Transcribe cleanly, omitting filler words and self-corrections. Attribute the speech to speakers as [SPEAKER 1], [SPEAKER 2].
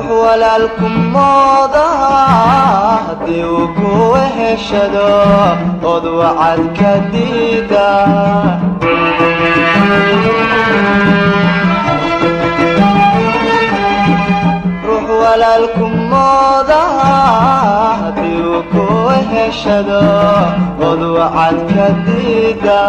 [SPEAKER 1] Ruux walaalku mooda haddii uu ku heshado ood wacad ka diida. Ruux walaalku mooda haddii uu ku heshado ood wacad ka diida.